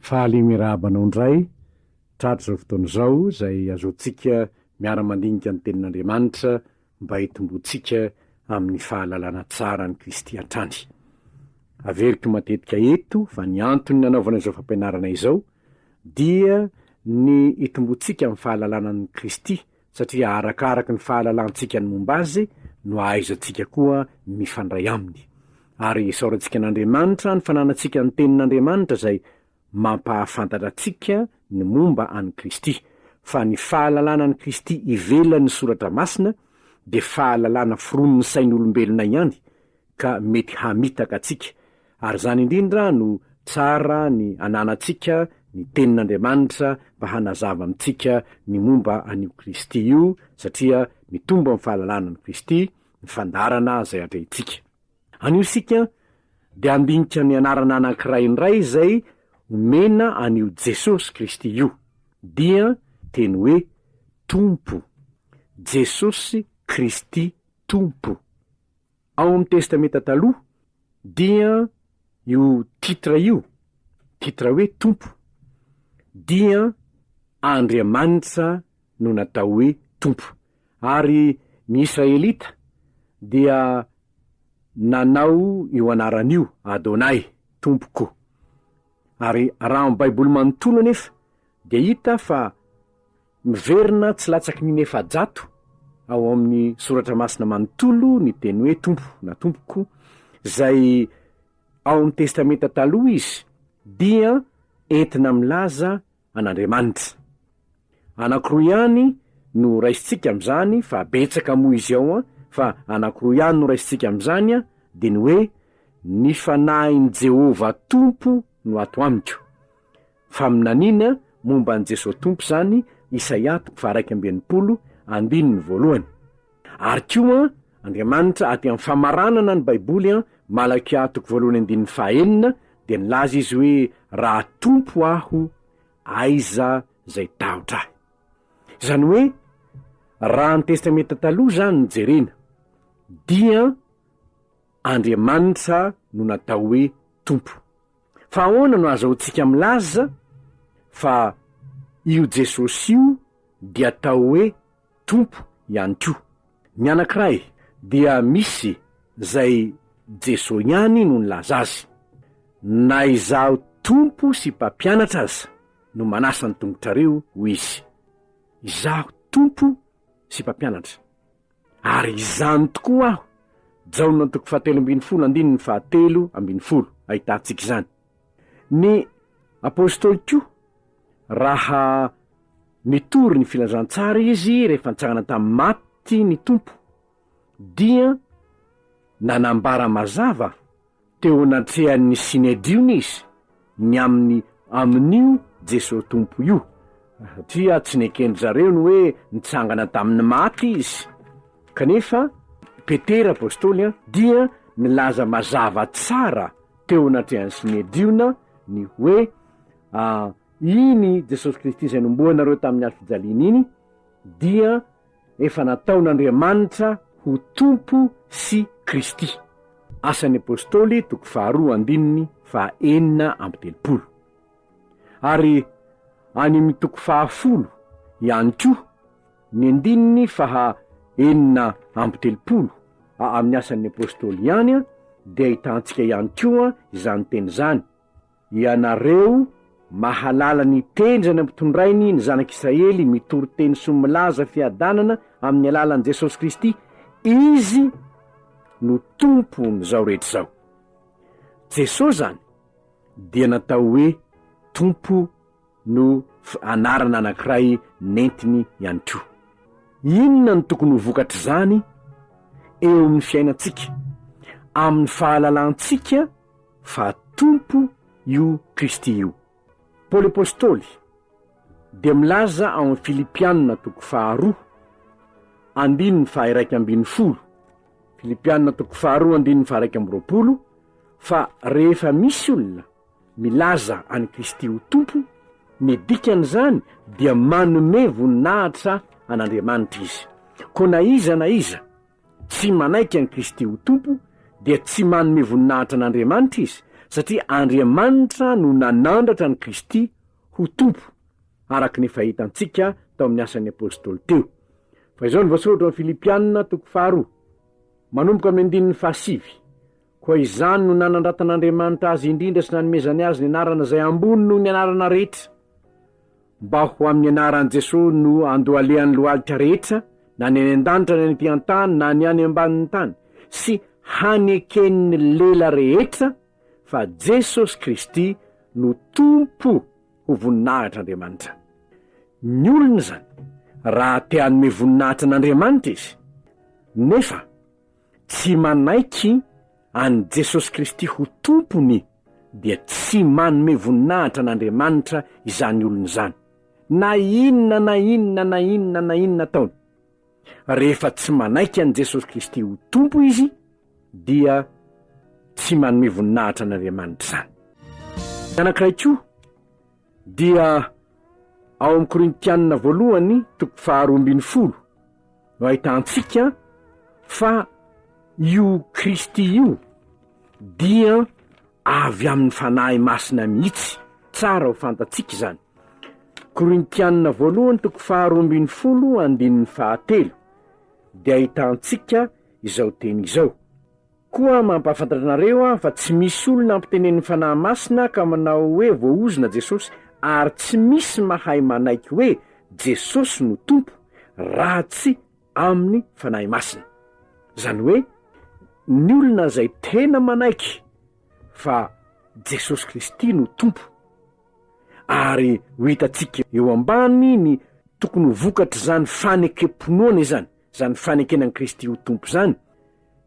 Faly miarahaba anao indray tratra izao fotoana izao izay azoantsika miara-mandinika ny Tenin'Andriamanitra mba hitomboantsika amin'ny fahalalana tsara an'i Kristy hatrany. Averiko matetika eto fa ny antony nanaovana izao fampianarana izao dia ny hitomboantsika amin'ny fahalalana an'i Kristy satria arakaraky ny fahalalantsika ny momba Azy no ahaizantsika koa mifandray Aminy. Ary isaorantsika an'Andriamanitra ny fananantsika ny Tenin'Andriamanitra izay mampahafantatra antsika ny momba an'i Kristy. Fa ny fahalalana an'i Kristy ivelan'ny Soratra Masina dia fahalalana foronin'ny sain'olombelona ihany ka mety hamitaka antsika, ary izany indrindra no tsara ny ananantsika ny Tenin'Andriamanitra mba hanazava amintsika ny momba an'io Kristy io, satria mitombo amin'ny fahalalana an'i Kristy ny fandaharana izay atrehintsika. Anio isika dia handinika ny anarana anankiray indray izay omena an'io Jesosy Kristy io, dia teny hoe Tompo, Jesosy Kristy Tompo. Ao amin'ny Testamenta Taloha dia io titre io, titre hoe Tompo, dia Andriamanitra no natao hoe Tompo. Ary ny Israelita dia nanao io anarana io, Adonai, Tompoko. Ary raha amin'ny Baiboly manontolo anefa dia hita fa Miverina tsy latsaky ny inefajato ao amin'ny Soratra Masina manontolo ny teny hoe Tompo na Tompoko, izay ao amin'ny Testamenta Taloha izy dia entina milaza an'Andriamanitra. Anankiroa ihany no raisintsika amin'izany fa betsaka moa izy ao an, fa anankiroa ihany no raisintsika amin'izany an, dia ny hoe ny Fanahin'i Jehovah Tompo no ato amiko. Faminaniana momba an'i Jesoa Tompo izany, Isaia toko faha-61, andininy voalohany. Ary koa, Andriamanitra, aty amin'ny famaranana ny Baiboly, Malakia toko voalohany andininy faha-enina, dia nilaza Izy hoe, Raha Tompo Aho, aiza izay tahotra Ahy? Izany hoe, raha ny Testamenta Taloha izany no jerena, dia Andriamanitra no natao hoe Tompo. Fa ahoana no azahoantsika milaza fa io Jesosy io dia atao hoe Tompo ihany koa? Ny anankiray dia misy izay Jeso ihany no nilaza azy. Na izaho Tompo sy Mpampianatra aza no manasa ny tongotrareo, hoy Izy. Izaho Tompo sy Mpampianatra. Ary izany tokoa aho. Jaona toko fahatelo ambin'ny folo andininy fahatelo ambin'ny folo, ahitantsika izany. Ny apostoly koa, raha nitory ny filazantsara izy rehefa nitsangana tamin'ny maty ny Tompo, dia nanambara mazava Teo anatrehan'ny Synedriona izy ny amin'ny amin'io Jesoa Tompo io, satria tsy neken-dry zareo ny hoe nitsangana tamin'ny maty izy. Kanefa Petera apostoly dia nilaza mazava tsara teo anatrehan'ny Synedriona ny hoe iny Jesosy Kristy izay nomboanareo tamin'ny hazo fijaliana iny dia efa nataon'Andriamanitra ho Tompo sy Kristy. Asan'ny Apostoly toko faharoa andininy faha-36. Ary any amin'ny toko fahafolo ihany koa ny andininy faha-36 a amin'ny Asan'ny Apostoly ihany dia ahitantsika ihany koa izany teny izany, Ianareo mahalala ny teny izay nampitondrainy ny zanak'Israely mitory teny soa milaza fiadanana amin'ny alalan'i Jesosy Kristy, Izy no Tompon'izao rehetra izao. Jesosy izany dia natao hoe Tompo no anarana anankiray nentiny ihany koa. Inona no tokony ho vokatr'izany eo amin'ny fiainantsika, amin'ny fahalalantsika fa Tompo io Kristy io. Paoly Apostoly dia milaza ao amin'ny Filipiana toko faharoa, andininy faha-11, Filipiana toko faharoa andininy faha-21, fa rehefa misy olona milaza an'i Kristy ho Tompo, ny dikan'izany dia manome voninahitra an'Andriamanitra izy. Koa na iza na iza tsy manaiky an'i Kristy ho Tompo dia tsy manome voninahitra an'Andriamanitra izy. Satria Andriamanitra no nanandratra an'i Kristy ho Tompo, araka ny efa hitantsika tao amin'ny Asan'ny Apostoly teo. Fa izao no voasoratra ao amin'ny Filipiana toko faharoa, manomboka amin'ny andininy fahasivy, Koa izany no nanandratan'Andriamanitra azy indrindra sy nanomezany azy ny anarana izay ambony noho ny anarana rehetra, mba ho amin'ny anaran'i Jesoa no andohalehan'ny lohalika rehetra, na ny any an-danitra na ny ety an-tany na ny any ambanin'ny tany, sy haneken'ny lela rehetra fa Jesosy Kristy no Tompo ho voninahitr'Andriamanitra. Ny olona izany, raha te hanome voninahitra an'Andriamanitra izy, nefa tsy manaiky an'i Jesosy Kristy ho Tompony dia tsy manome voninahitra an'Andriamanitra izany olona izany, na inona na inona na inona na inona ataony. Rehefa tsy manaiky an'i Jesosy Kristy ho Tompo izy dia tsy manome voninahitra an'Andriamanitra izany. Ny anankiray koa dia ao amin'ny Korintianina voalohany toko faharoa ambin'ny folo no ahitantsika fa io Kristy io dia avy amin'ny Fanahy Masina mihitsy. Tsara ho fantatsika izany. Korintianina voalohany toko faharoa ambin'ny folo andininy fahatelo dia ahitantsika izao teny izao. Koa mampahafantatra anareo aho fa tsy misy olona ampitenenin'ny Fanahy Masina ka manao hoe voaozona Jesosy, ary tsy misy mahay manaiky hoe Jesosy no Tompo raha tsy amin'ny Fanahy Masina. Izany hoe ny olona izay tena manaiky fa Jesosy Kristy no Tompo, ary ho hitantsika eo ambany ny tokony ho vokatr'izany fanekem-pinoana izany, izany fanekena an'i Kristy ho Tompo izany,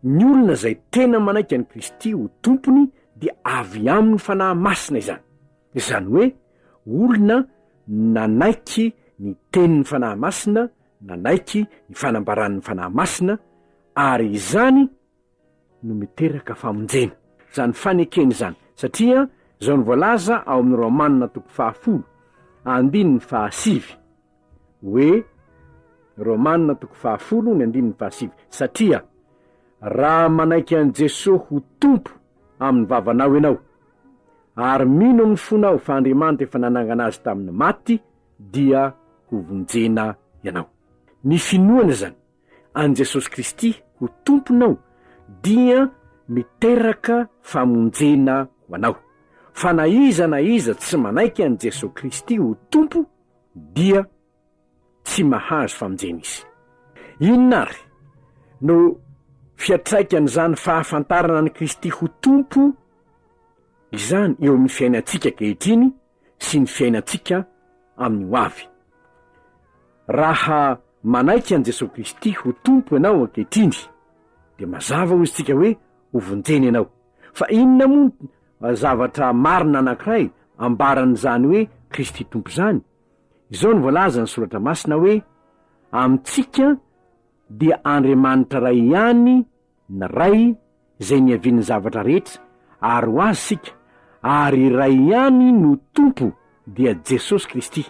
Ny olona izay tena manaiky an'i Kristy ho Tompony dia avy amin'ny Fanahy Masina izany. Izany hoe olona nanaiky ny tenin'ny Fanahy Masina, nanaiky ny fanambaran'ny Fanahy Masina, ary izany no miteraka famonjena. Izany fanekena izany, satria izao no voalaza ao amin'ny Romana toko fahafolo, andininy fahasivy, hoe, Romana toko fahafolo ny andininy fahasivy, satria raha manaiky an'i Jesoa ho Tompo amin'ny vavanao ianao, ary mino amin'ny fonao fa Andriamanitra efa nanangana Azy tamin'ny maty, dia hovonjena ianao. Ny finoana izany an'i Jesosy Kristy ho Tomponao dia miteraka famonjena ho anao. Fa na iza na iza tsy manaiky an'i Jesoa Kristy ho Tompo dia tsy mahazo famonjena izy. Inona àry no fiantraikan'izany fahafantarana an'i Kristy ho Tompo izany eo amin'ny fiainantsika ankehitriny sy ny fiainantsika amin'ny ho avy? Raha manaiky an'i Jesoa Kristy ho Tompo ianao ankehitriny, dia mazava hoy isika hoe hovonjena ianao. Fa inona moa zavatra marina anankiray ambaran'izany hoe Kristy Tompo izany? Izao no voalazan'ny Soratra Masina hoe, Amintsika dia Andriamanitra Ray ihany ny Ray izay niavian'ny zavatra rehetra, ary ho Azy isika, ary iray ihany no Tompo dia Jesosy Kristy,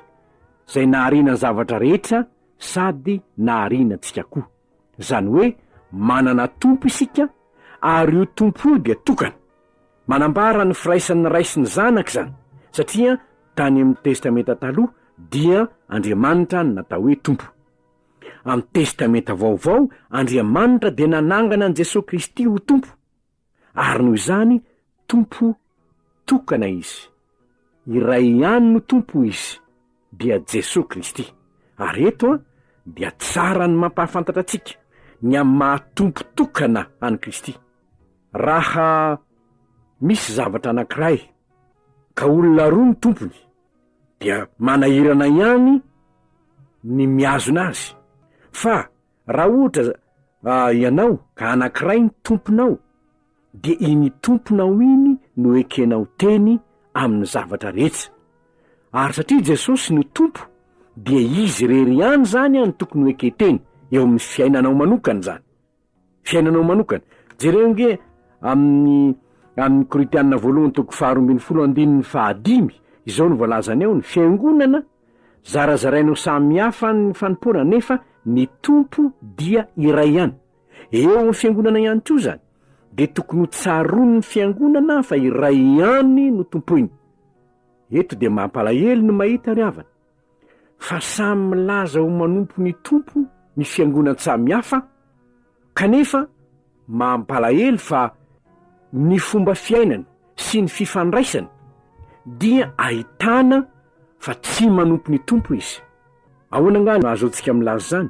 izay nahariana ny zavatra rehetra sady nahariana antsika koa. Izany hoe manana Tompo isika ary io Tompo io dia tokana. Manambara ny firaisan'ny Ray sy ny Zanaka izany, satria tany amin'ny Testamenta Taloha dia Andriamanitra no natao hoe Tompo. Amin'ny Testamenta Vaovao, Andriamanitra dia nanangana an'i Jesoa Kristy ho Tompo, ary noho izany Tompo tokana Izy. Iray ihany no Tompo Izy, dia Jesoa Kristy. Ary eto dia tsara ny mampahafantatra antsika ny amin'ny maha Tompo tokana an'i Kristy. Raha misy zavatra anankiray ka olona roa no tompony dia manahirana ihany ny mihazona azy fa raha ohatra ianao ka anankiray ny tomponao dia iny tomponao iny no ekenao teny amin'ny zavatra rehetra ary satria Jesosy no Tompo dia Izy irery ihany izany no tokony ho eken-teny eo amin'ny fiainanao manokana izany. Fiainanao manokana. Jereo ange amin'ny amin'ny Korintiana voalohany toko faharoa ambin'ny folo andininy fahadimy, izao no voalazany ao, ny fiangonana zarazaraina ho samy hafa ny fanompoana nefa ny Tompo dia iray ihany. Eo amin'ny fiangonana ihany koa izany. dia tokony ho tsaroan'ny fiangonana fa iray ihany no tompoiny. Eto dia mampalahelo ny mahita ry havana fa samy milaza ho manompo ny Tompo ny fiangonan-tsamihafa kanefa mampalahelo fa ny fomba fiainany sy ny fifandraisany dia ahitana fa tsy manompo ny Tompo izy. Ahoana angaha no ahazoantsika milaza izany?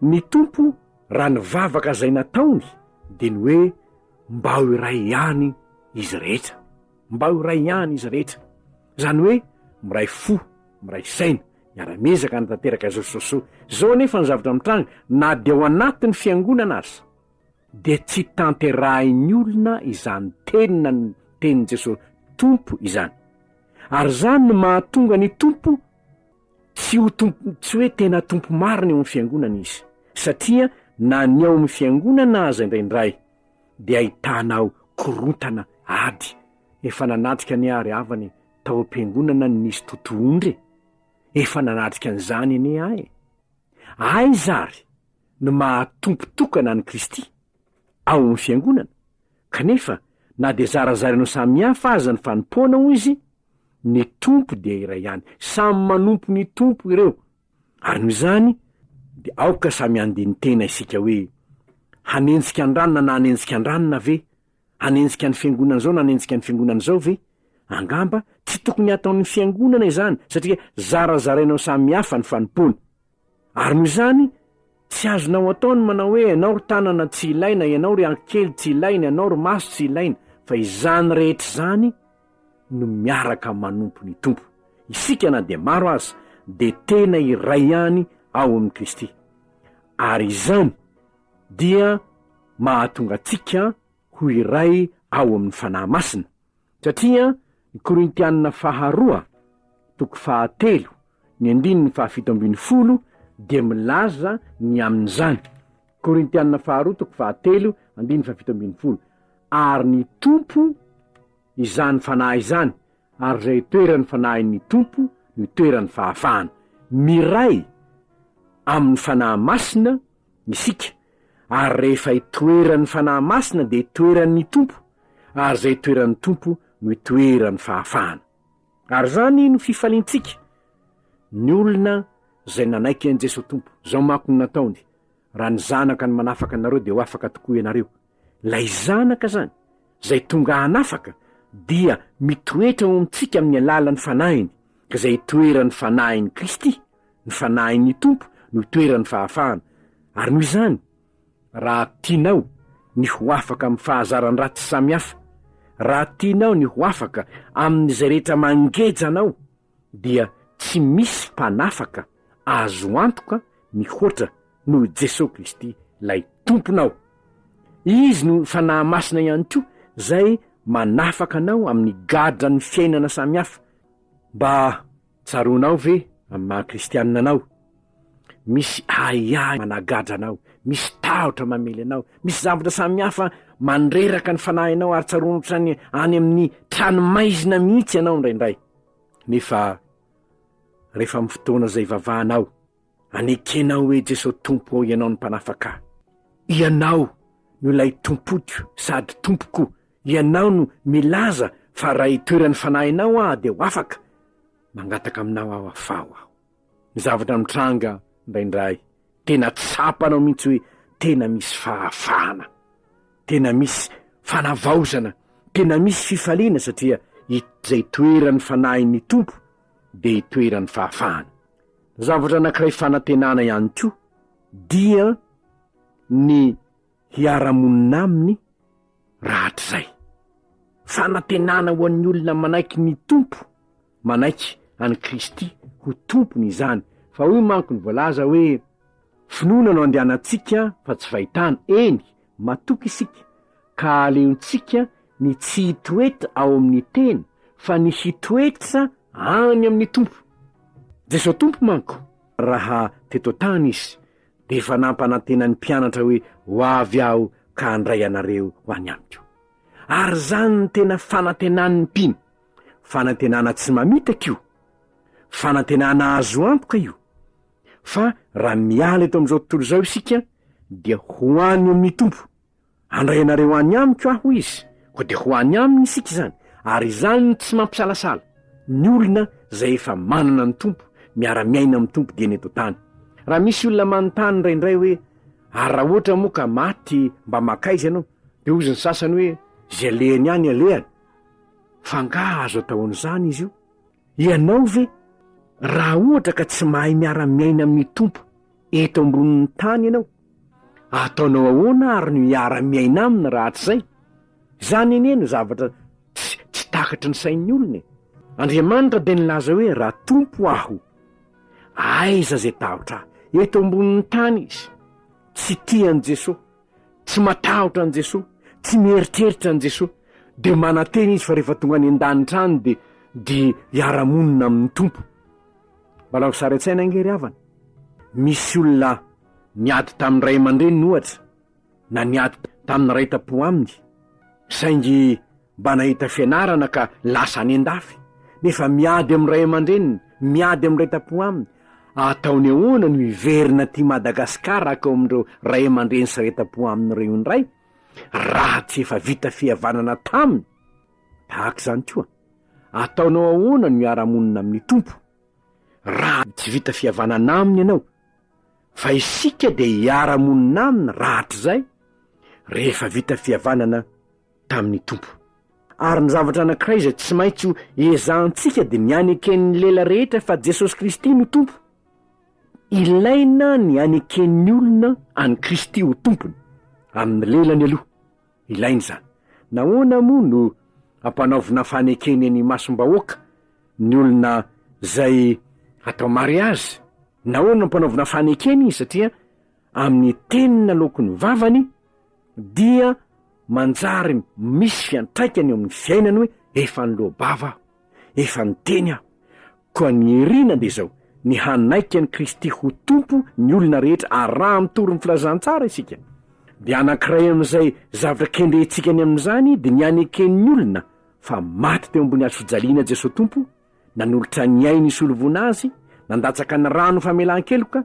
Ny Tompo raha ny vavaka izay nataony dia ny hoe mba ho iray ihany izy rehetra. Mba ho iray ihany izy rehetra. Izany hoe miray fo, miray saina, miara-miezaka hanatanteraka izao sy izao. Izao anefa ny zavatra mitranga na dia ao anatin'ny fiangonana aza dia tsy tanterahin'ny olona izany teny na ny tenin'i Jesosy Tompo izany. Ary izany no mahatonga ny Tompo Tsy ho tompo, tsy hoe tena tompo marina eo amin'ny fiangonana izy, satria na ny ao amin'ny fiangonana aza indraindray dia ahitanao korontana, ady. Efa nanatrika anie aho ry havana e, tao am-piangonana no nisy totohondry e! Efa nanatrika an'izany anie aho e! Aiza ary no maha tompo tokana an'i Kristy ao amin'ny fiangonana? Kanefa na dia zarazaraina ho samihafa aza ny fanompoana hoy izy, Ny Tompo dia iray ihany. Samy manompo ny Tompo ireo. Ary noho izany, dia aoka samy handini-tena isika hoe, Hanenjika an-dranona na hanenjika an-dranona ve? Hanenjika ny fiangonana izao na hanenjika ny fiangonana izao ve? Angamba tsy tokony hataon'ny fiangonana izany, satria zarazaraina ho samy hafa ny fanompoana. Ary noho izany, tsy azonao atao ny manao hoe, ianao ry tanana tsy ilaina, ianao ry ankely tsy ilaina, ianao ry maso tsy ilaina, fa izany rehetra izany no miaraka manompo ny Tompo. Isika na dia maro aza dia tena iray ihany ao amin'i Kristy. Ary izany dia mahatonga antsika ho iray ao amin'ny Fanahy Masina. Satria ny Korintianina faharoa, toko fahatelo, ny andininy fahafito ambin'ny folo dia milaza ny amin'izany. Korintianina faharoa, toko fahatelo, andininy fahafito ambin'ny folo. Ary ny Tompo izany Fanahy izany, ary izay itoeran'ny Fanahin'ny Tompo no itoeran'ny fahafahana. Miray amin'ny Fanahy Masina isika, ary rehefa itoeran'ny Fanahy Masina dia itoeran'ny Tompo, ary izay itoeran'ny Tompo no itoeran'ny fahafahana. Ary izany no fifaliantsika, ny olona izay nanaiky an'i Jesoa Tompo. Izao manko no nataony, Raha ny Zanaka no manafaka anareo dia ho afaka tokoa ianareo. Ilay Zanaka izany, izay tonga hanafaka, dia mitoetra ao amintsika amin'ny alalan'ny Fanahiny, ka izay itoeran'ny Fanahin'i Kristy, ny Fanahin'ny Tompo, no itoeran'ny fahafahana. Ary noho izany, raha tianao ny ho afaka amin'ny fahazaran-dratsy samihafa, raha tianao ny ho afaka amin'izay rehetra mangeja anao, dia tsy misy mpanafaka azo antoka mihoatra noho i Jesoa Kristy ilay Tomponao. Izy no Fanahy Masina ihany koa izay manafaka anao amin'ny gadran'ny fiainana samihafa. Mba tsaroanao ve amin'ny maha kristianina anao? Misy ahiahy managadra anao, misy tahotra mamely anao, misy zavatra samihafa mandreraka ny fanahinao ary tsaroana ohatran'ny any amin'ny tranomaizina mihitsy ianao indraindray. Nefa rehefa amin'ny fotoana izay ivavahanao, anekenao hoe Jesoa Tompo ô Ianao no Mpanafaka ahy. Ianao no ilay Tompoko sady Tompoko, Ianao no milaza fa raha itoeran'ny fanahinao aho dia ho afaka. Mangataka aminao aho afaho aho. Ny zavatra mitranga indraindray, tena tsapanao mihitsy hoe tena misy fahafahana, tena misy fanavaozana, tena misy fifaliana satria izay itoeran'ny fanahin'ny Tompo dia itoeran'ny fahafahana. Ny zavatra anankiray fanantenana ihany koa dia ny hiara-monina aminy rahatrizay. Fanantenana ho an'ny olona manaiky ny Tompo, manaiky an'i Kristy ho Tompony izany. Fa hoy manko ny voalaza hoe, Finoana no andehanantsika fa tsy fahitana. Eny, matoky isika, ka aleontsika ny tsy hitoetra ao amin'ny tena fa ny hitoetra any amin'ny Tompo. Jesoa Tompo manko, raha teto an-tany Izy, dia efa nampanantena ny mpianatra hoe ho avy aho ka handray anareo ho any amiko. Ary izany no tena fanantenan'ny mpino. Fanantenana tsy mamitaka io. Fanantenana azo antoka io. Fa raha miala eto amin'izao tontolo izao isika dia ho any amin'ny Tompo. Handray anareo any amiko aho, hoy izy, koa dia ho any aminy isika izany, ary izany no tsy mampisalasala ny olona izay efa manana ny Tompo, miara-miaina amin'ny Tompo dieny eto an-tany. Raha misy olona manontany indraindray hoe, ary raha ohatra moa ka maty mba mankaiza ianao? Dia hozy ny sasany hoe, izay alehany any alehany. Fa angaha azo atao an'izany izy io? Ianao ve, raha ohatra ka tsy mahay miara-miaina amin'ny Tompo eto ambonin'ny tany ianao, ataonao ahoana ary no hiara-miaina aminy raha tsy izay? Izany anie no zavatra tsy tsy takatry ny sain'ny olona e! Andriamanitra dia nilaza hoe raha Tompo aho, aiza izay tahotra ahy? Eto ambonin'ny tany izy, tsy tia an'i Jesoa. Tsy matahotra an'i Jesoa, tsy mieritreritra an'i Jesoa, dia manantena izy fa rehefa tonga any an-danitra any dia dia hiara-monina amin'ny Tompo. Mba alao sary an-tsaina ange ry havana. Misy olona niady tamin'ny ray aman-dreniny ohatra, na niady tamin'ny ray tam-po aminy, saingy mba nahita fianarana ka lasa any an-dafy, nefa miady amin'ny ray aman-dreniny, miady amin'ny ray tam-po aminy, ataony ahoana no hiverina aty Madagasikara hakao amin'ireo ray aman-dreny sy ray tam-po aminy ireo indray, raha tsy efa vita fihavanana taminy? Tahaka izany koa, ataonao ahoana no hiara-monina amin'ny Tompo, raha tsy vita fihavanana aminy ianao? Fa isika dia hiara-monina aminy rahatrizay, rehefa vita fihavanana tamin'ny Tompo. Ary ny zavatra anankiray izay tsy maintsy ho ezahantsika dia ny haneken'ny lela rehetra fa Jesosy Kristy no Tompo. Ilaina ny haneken'ny olona an'i Kristy ho Tompony, amin'ny lelany aloha. Ilaina izany. Nahoana moa no ampanaovina fanekena eny imasom-bahoaka ny olona izay atao mariazy? Nahoana no ampanaovina fanekena izy? Satria amin'ny teny naloaky ny vavany dia manjary misy fiantraikany eo amin'ny fiainany hoe efa niloa-bava aho, efa niteny aho. Koa ny irina dia izao, ny hanaiky an'i Kristy ho Tompo ny olona rehetra ary raha mitory ny filazantsara isika dia anankiray amin'izay zavatra kendrentsika ny amin'izany dia ny haneken'ny olona fa maty teo ambony hazofijaliana Jesoa Tompo nanolotra ny ainy hisolovoana azy, nandatsaka ny rano famelan-keloka,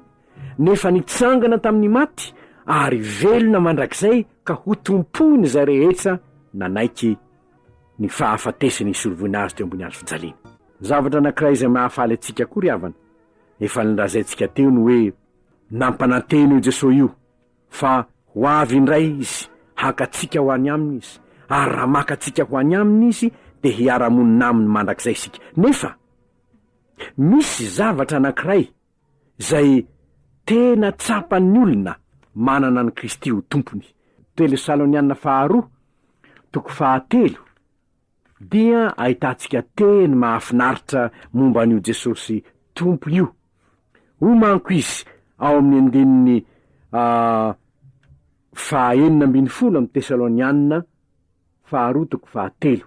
nefa nitsangana tamin'ny maty ary velona mandrakizay ka hotompoiny izay rehetra nanaiky ny fahafatesany hisolovoana azy teo ambony hazo fijaliana. Zavatra anankiray izay mahafaly antsika koa ry havana, efa nolazaintsika teo ny hoe nampanantena io Jesoa io Fa ho avy indray Izy, haka antsika ho any Aminy Izy, ary raha maka antsika ho any Aminy Izy, dia hiara-monina Aminy mandrakizay isika. Nefa misy zavatra anankiray izay tena tsapan'ny olona manana an'i Kristy ho Tompony. Telesaloniana faharoa, toko fahatelo, dia ahitantsika teny mahafinaritra momba an'io Jesosy Tompo io. Hoy manko izy ao amin'ny andininy faha-16 amin'ny Tesalonianina faharoa toko fahatelo,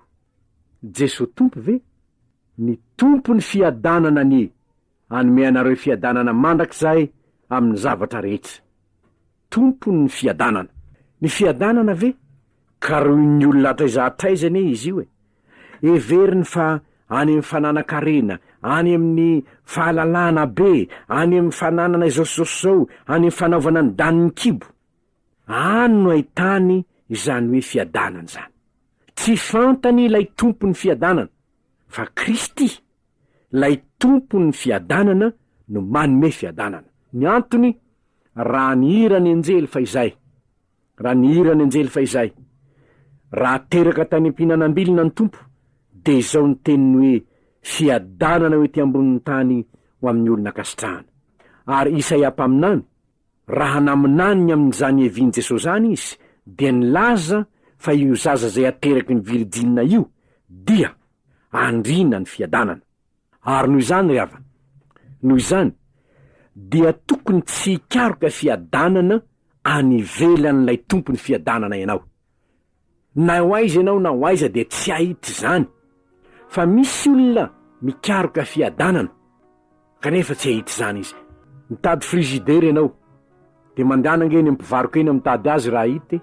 Jesoa Tompo ve? Ny Tompon'ny fiadanana anie hanome anareo fiadanana mandrakizay amin'ny zavatra rehetra. Tompon'ny fiadanana. Ny fiadanana ve? Karohin'ny olona hatraiza hatraiza anie izy io e! Heveriny fa any amin'ny fananan-karena, any amin'ny fahalalahana be, any amin'ny fananana izao sy izao sy izao, any amin'ny fanaovana ny danin'ny kibo. Any no ahitany izany hoe fiadanana izany. Tsy fantany ilay Tompon'ny fiadanana, fa Kristy, ilay Tompon'ny fiadanana no manome fiadanana. Ny antony, raha nihira ny anjely fahizay, Raha nihira ny anjely fahizay, raha teraka tany am-pihinanam-bilona ny Tompo, dia izao ny teniny hoe, Fiadanana ho ety ambonin'ny tany ho amin'ny olona ankasitrahana. Ary Isaia mpaminany, raha naminany ny amin'izany hevian'i Jesosy izany izy, dia nilaza fa io zaza izay ateraky ny virijinina io dia andriana ny fiadanana. Ary noho izany ry havana, noho izany, dia tokony tsy hikaroka fiadanana any ivelan'ilay Tompon'ny fiadanana ianao. Na ho aiza ianao na ho aiza dia tsy hahita izany. Fa misy olona mikaroka fiadanana, kanefa tsy hahita izany izy. Mitady frigidaire ianao, dia mandehana ange eny amin'ny mpivaroka eny mitady azy raha hahita e.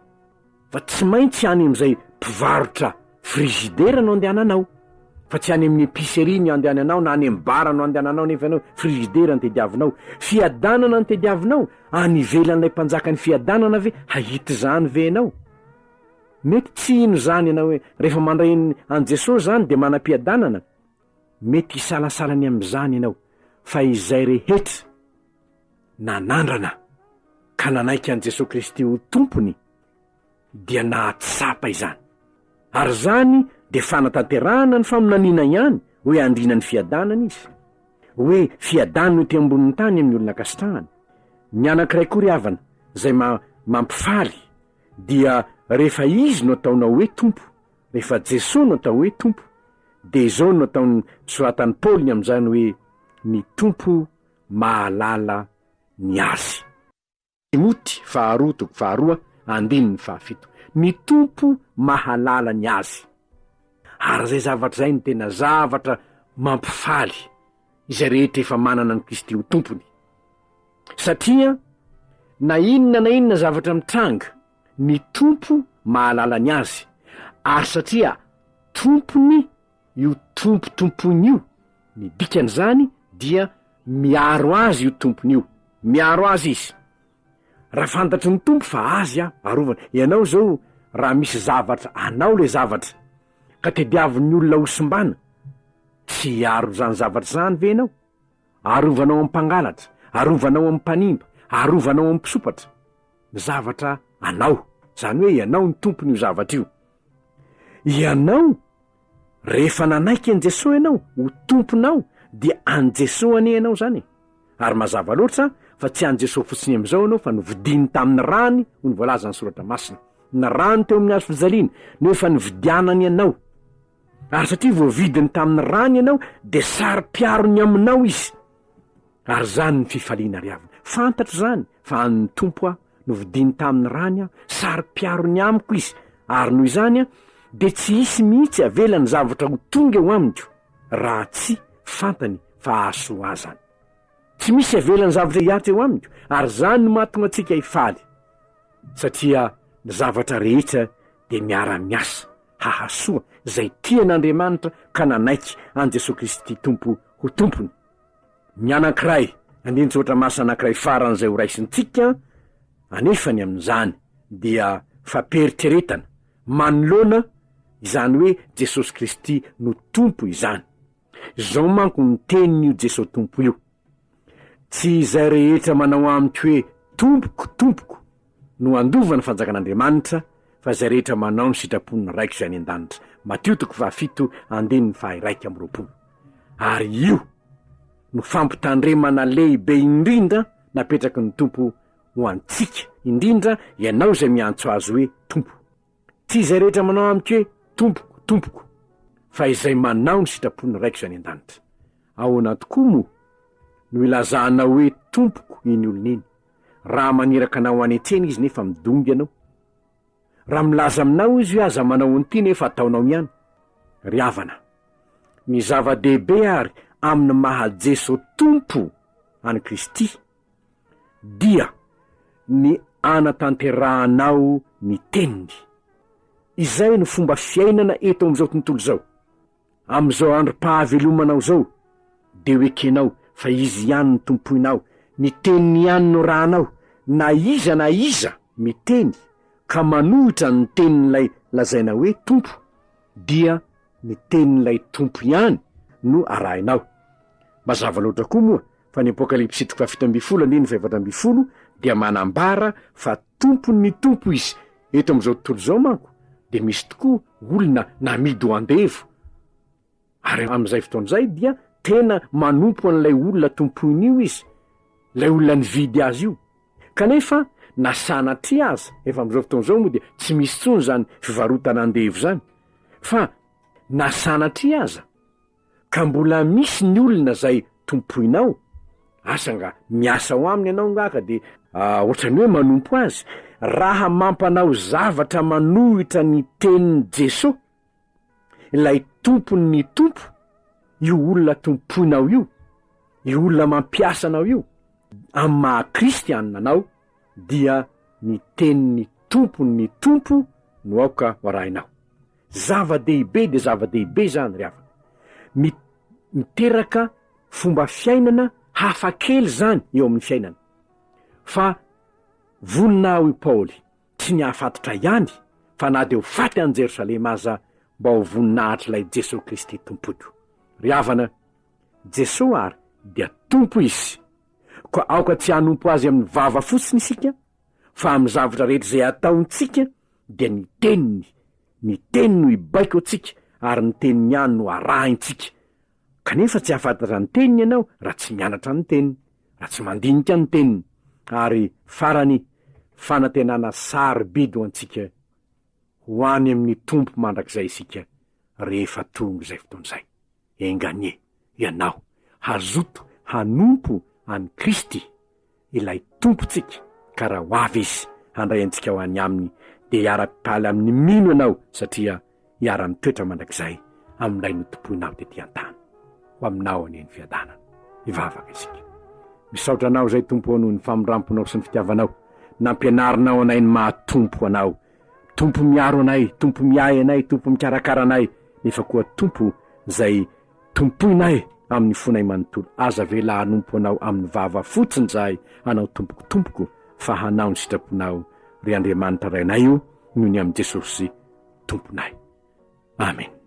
Fa tsy maintsy any amin'izay mpivarotra frigidaire no andehananao, fa tsy any amin'ny épicerie ny andehananao na any amin'ny bar no andehananao nefa ianao frigidaire no tediavinao. Fiadanana no tediavinao, any ivelan'ilay mpanjakan'ny fiadanana ve hahita izany ve ianao? Mety tsy hino izany ianao hoe rehefa mandray an'i Jesosy izany dia manam-piadanana. Mety hisalasala ny amin'izany ianao, fa izay rehetra nanandrana ka nanaiky an'i Jesosy Kristy ho Tompony dia nahatsapa izany. Ary izany dia fanatanterahana ny faminaniana ihany hoe handrina ny fiadanana izy. Hoe fiadanana ety ambonin'ny tany amin'ny olona ankasitrahany. Ny anankiray koa ry havana izay mampifaly dia rehefa Izy no ataonao hoe Tompo, rehefa Jesoa no atao hoe Tompo, dia izao no ataon'ny soratan'i Paoly ny amin'izany hoe ny Tompo mahalala ny azy. Timoty faharoa toko faharoa andininy fahafito. Ny Tompo mahalala ny azy. Ary izay zavatra izay no tena zavatra mampifaly izay rehetra efa manana an'i Kristy ho Tompony. Satria na inona na inona zavatra mitranga, ny Tompo mahalala ny azy. Ary satria Tompony io Tompo tompoiny io, ny dikan'izany dia miaro azy io Tompony io. Miaro azy izy. Raha fantatry ny Tompo fa azy aho, arovany. Ianao izao raha misy zavatra anao ilay zavatra, ka tediavin'ny olona hosimbana, tsy hiaro izany zavatra izany ve ianao? Arovanao amin'ny mpangalatra, arovanao amin'ny mpanimba, arovanao amin'ny mpisompatra ny zavatra anao. Izany hoe ianao no tompon'io zavatra io. Ianao, rehefa nanaiky an'i Jesoa ianao ho tomponao dia an'i Jesoa anie ianao izany e. Ary mazava loatra fa tsy an'i Jesoa fotsiny amin'izao ianao fa novidiany tamin'ny rany hoy ny voalazan'ny soratra masina. Ny rany teo amin'ny hazo fijaliana no efa nividianany anao. Ary satria voavidiny tamin'ny rany ianao, dia saro-piaro ny aminao izy. Ary izany ny fifaliana ry havana. Fantatro izany fa an'ny Tompo aho, novidiny tamin'ny rany aho, saro-piaro ny amiko izy. Ary noho izany dia tsy hisy mihitsy avela ny zavatra ho tonga eo amiko, raha tsy fantany fa hahasoa ahy izany. Tsy misy avela ny zavatra hihatra eo amiko, ary izany no mahatonga antsika hifaly, satria ny zavatra rehetra dia miara-miasa hahasoa izay tia an'Andriamanitra ka nanaiky an'i Jesoa Kristy Tompo ho Tompony. Ny anankiray, andinin-tsoratra masina anankiray farany izay horaisintsika anefa ny amin'izany dia famperitreretana manoloana izany hoe Jesosy Kristy no Tompo izany. Izao manko ny tenin'io Jesoa Tompo io, Tsy izay rehetra manao amiko hoe, Tompoko, Tompoko, no handova ny fanjakan'Andriamanitra, fa izay rehetra manao ny sitrapon'ny Raiko izay any an-danitra. Matio toko fahafito, andininy faha-21. Ary io no fampitandremana lehibe indrindra napetraky ny Tompo ho antsika, indrindra ianao izay miantso Azy hoe Tompo. Tsy izay rehetra manao amiko hoe, Tompoko, Tompoko, fa izay manao ny sitrapon'ny Raiko izay any an-danitra. Ahoana tokoa moa no ilazanao hoe Tompoko iny olona iny, raha maniraka anao any an-tsena izy nefa midongy ianao? Raha milaza aminao izy hoe aza manao an'ity nefa ataonao ihany? Ry havana, ny zava-dehibe ary amin'ny maha Jeso Tompo an'i Kristy dia ny anatanterahanao ny teniny. Izay no fomba fiainana eto amin'izao tontolo izao. Amin'izao androm-pahavelomanao izao, dia ho ekenao fa Izy ihany no tompoinao, ny teniny ihany no rahanao, na iza na iza miteny ka manohitra ny tenin'ilay lazaina hoe Tompo, dia ny tenin'ilay Tompo ihany no arahinao. Mazava loatra koa moa fa ny Apokalypsy toko fahafito ambin'ny folo andininy fahefatra ambin'ny folo dia manambara fa Tompon'ny Tompo Izy. Eto amin'izao tontolo izao manko dia misy tokoa olona namidy ho andevo, ary amin'izay fotoana izay dia tena manompo an'ilay olona tompoiny io izy, ilay olona nividy azy io. Kanefa na sanatria aza, efa amin'izao fotoana izao moa dia tsy misy intsony izany fivarotana andevo izany, fa na sanatria aza, Ka mbola misy ny olona zay tompoinao, asa nga miasa ao aminy ianao nga ka de ohatrany hoe manompo azy, raha mampanao zavatra manohitra ny tenin'i Jeso, ilay tompon'ny tompo, io olona tompoinao io, io olona mampiasa anao io, amin'ny maha kristianina anao dia ny tenin'ny tompon'ny tompo no aoka ho arahinao. Zava-dehibe dia zava-dehibe izany ry havana. Mi- miteraka fomba fiainana hafa kely izany eo amin'ny fiainana. Fa vonona aho i Paoly, tsy ny hahafatotra ihany, fa na dia ho faty any Jerosalema aza mba ho voninahitr'ilay Jesoa Kristy Tompoiko. Ry havana, Jesoa ary dia Tompo Izy. Koa aoka tsy hanompo Azy amin'ny vava fotsiny isika, fa amin'ny zavatra rehetra izay ataontsika dia ny Teniny, ny Teny no hibaiko antsika ary ny Teniny ihany no arahintsika. Kanefa tsy hahafantatra ny Teniny ianao raha tsy mianatra ny Teniny, raha tsy mandinika ny Teniny. Ary farany, fanantenana sarobidy ho antsika ho any amin'ny Tompo mandrakizay isika rehefa tonga izay fotoana izay. Enga anie ianao hazoto hanompo an'i Kristy, ilay Tompontsika, ka raha ho avy Izy handray antsika ho any Aminy, dia hiara-pipaly amin'ny mino ianao, satria hiara-mitoetra mandrakizay amin'ilay notompoinao tetỳ an-tany. Ho aminao anie ny fiadanana. Hivavaka isika. Misaotra Anao izay Tompo ô noho ny famindramponao sy ny fitiavanao. Nampianarinao anay ny maha Tompo Anao. Tompo miaro anay, Tompo miahy anay, Tompo mikarakara anay, nefa koa Tompo izay tompoinay amin'ny fonay manontolo. Aza avela hanompo Anao amin'ny vava fotsiny izahay, hanao Tompoko Tompoko, fa hanao ny sitraponao, ry Andriamanitra Rainay o, noho ny amin'i Jesosy Tomponay. Amen.